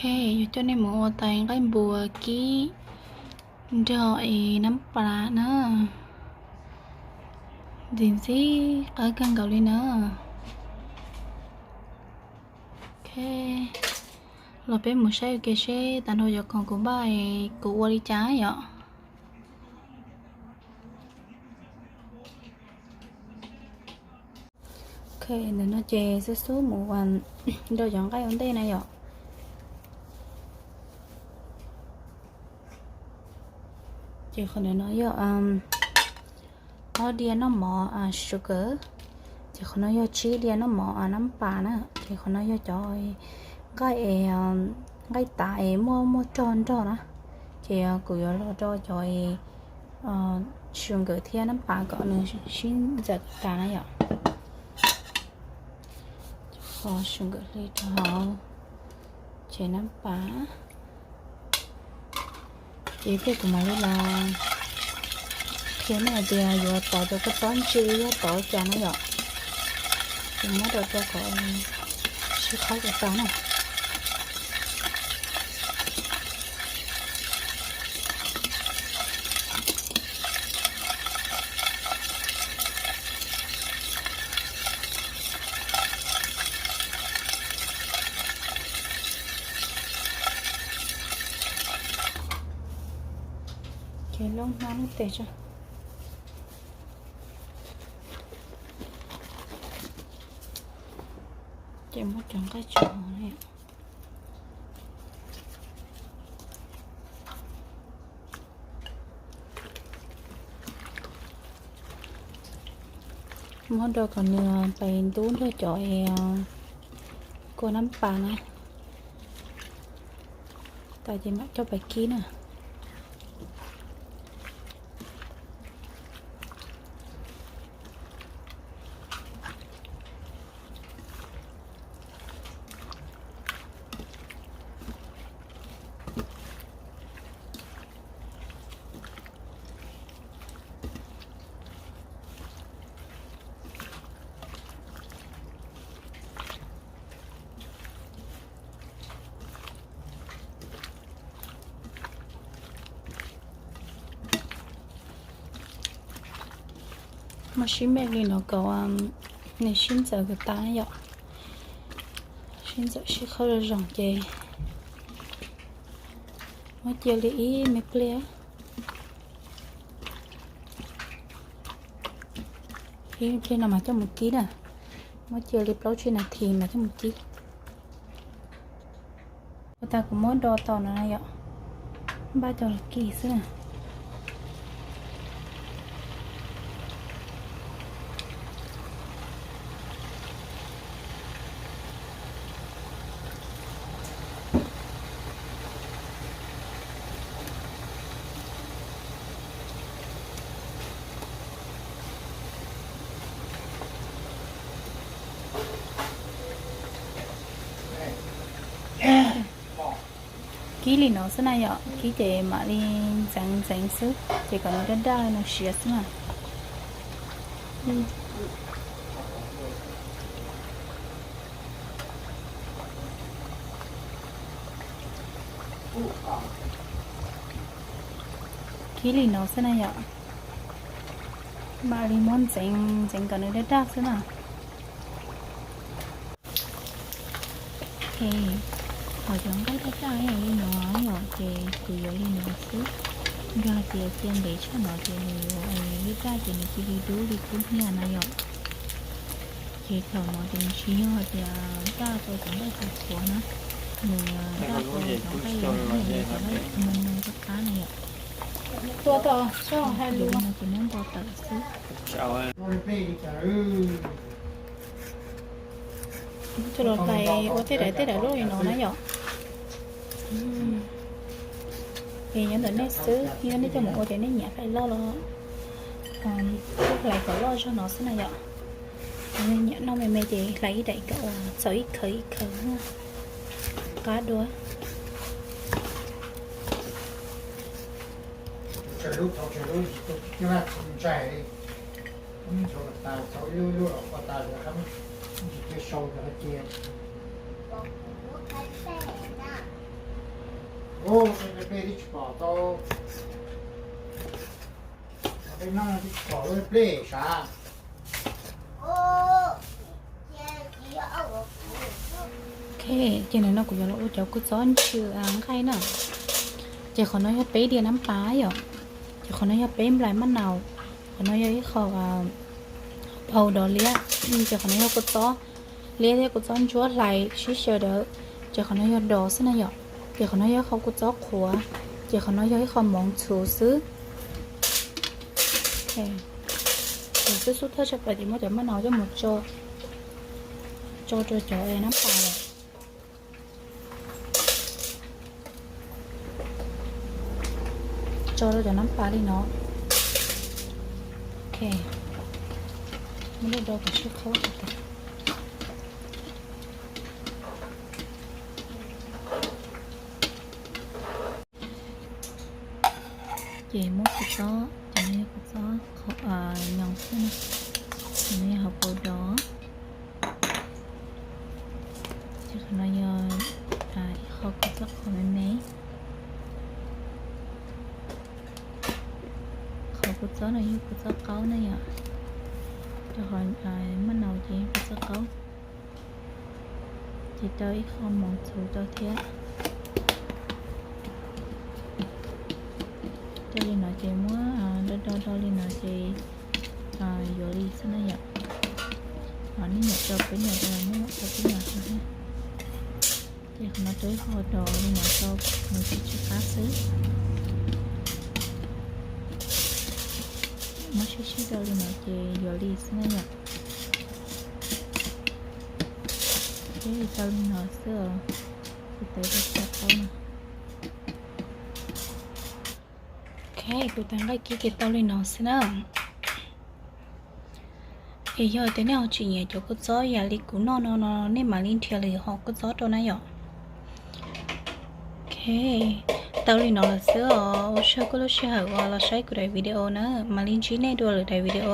Yuav coj nej mus ua tais nqaij npua kib nrog es nab pas na. Ntxim ntxim qab kawg nkaus li na. Los peb mus saib ua ke seb tag nrho cov khoom kuv npaj es kuv ua li cas yom. Ntawm no ces xub xub mus ua, nrog cov nqaij ua ntej na yom. Ces qhov ntawm no yog ob diav noj mov sugar, ces qhov no yog tsib diav noj mov nab pas na, ces qhov no yog cov nqaij es, nqaij tav es muaj muaj rog nrog na, ces kuv yuav los rau cov sugar thiab nab pas kom nws sib ntxawm tas na yom. Qhov sugar hli rau hauv, ces nab pas, ces tej kuv mam li los qhia nej hais tias yuav tov cov kua txob ntse yog tov cas na yom. Ces muab rau rau kom sib qhaub rau tas na. Ces loj hnab lub tes tso. Ces muab cov nqaij tso hauv. Muab rau kom nws pais ntub nrog cov es kua nab pas na, tas ces mam coj pais kib na. Muab sib mej li no kom nws sib ntxawm kom tas yom. Sib ntxawm sib qhaub zoo zoo ces muab cia li ib me pliag. Ib me pliag no mas coj mus kib na. Muab cia li plaub tsib nas this mas coj mus kib. Ua tas kuv muab do tau no na yom, npaj coj los kib xwb na. Kib li no xwb na yom, kib ces mam li ntxeev ntxeev xwb ces kom nws daj daj no siav xwb na. Kib li no xwb na yom, mam li muab ntxeev ntxeev kom nws daj daj xwb na. Ces ho cov nqaij daj daj li no yom, ces kuv yuav li no xwb. Yog hais tias cia ntev tshaj no ces nws yuav daj daj ces nws cia li dub li kub hnyiab na yom. Ces thaum no ces nws tsis yog hais tias daj rau cov nqaij qhuav qhuav na, nws daj rau cov nqaij me me qab qab na yom. Tua tau soj hais lus no ces muab npo tawm xwb. Coj los hlais ua tej daim tej daim loj li no na yom. Es nyob ntawm nej xwb, yog nej coj mus ua ces nej nyiam hlais loj los hlais kom loj zog no xwb na yom. Nyiam noj me me ces hlais ib daim kom txaus ib khawv ib khawv qab dua. Ub, peb plej tib tsis pom tau, peb noj tib tsis pom lub plej sav. Ok, ces nim no kuv yuav los ua cov kua txob ntsw nqaij na. Ces qhov no yog peb diav nab pas yom. Ces qhov no yog peb nplais maj naus. Qhov no yog ib qho pau dov liab. Ces qhov no yog kua txob liab thiab kua txob ntsuab hlais sib xyaw dawm. Ces qhov no yog dov xwb na yom. Ces qhov no yog ib qho kua txob qhuav. Ces qhov no yog ib qho moov txhuv xwb. Ces xub xub thawj tshaj plaws ces muab cov maj naus coj mus tso, tso rau cov nab pas lawm. Tso rau cov nab pas li no. Ok, muab do do kom sib qhaub tas. Ces muab kua txob, cov no yog kua txob nyoos xwb na, cov no yog hauv paus dov. Ces qhov no yog ib qho kua txob qhuav me me. Qhov kua txob no yog kua txob qaub na yom, rau qhov maj naus ces yog kua txob qaub. Ces rau ib qho moov txhuv rau thiab. Rau li no ces muab do do do li no ces yuav li xwb na yom. Nej nyiam rau peb nyiam rau, muab rau peb nyiam rau thiab. Ces qhov no rau ib qho dov li no rau nws tsis tsw qab xwb. Muab sib sib rau li no ces yuav li xwb na yom. Ces tau li no xwb os, kuv tawv tau txhua qhov no. Ok, kuv tawv nqaij kib ces tau li no xwb na. Es yog tias nej ho tsis nyiam cov kua txob yam li kuv noj no no nej mam li nrhiav lwm hom kua txob rau na yom. Ok, tau li no lawm xwb os. Ua tsaug koj lub sij hawm uas los saib kuv daim video na, mam li ntsib nej dua lwm daim video.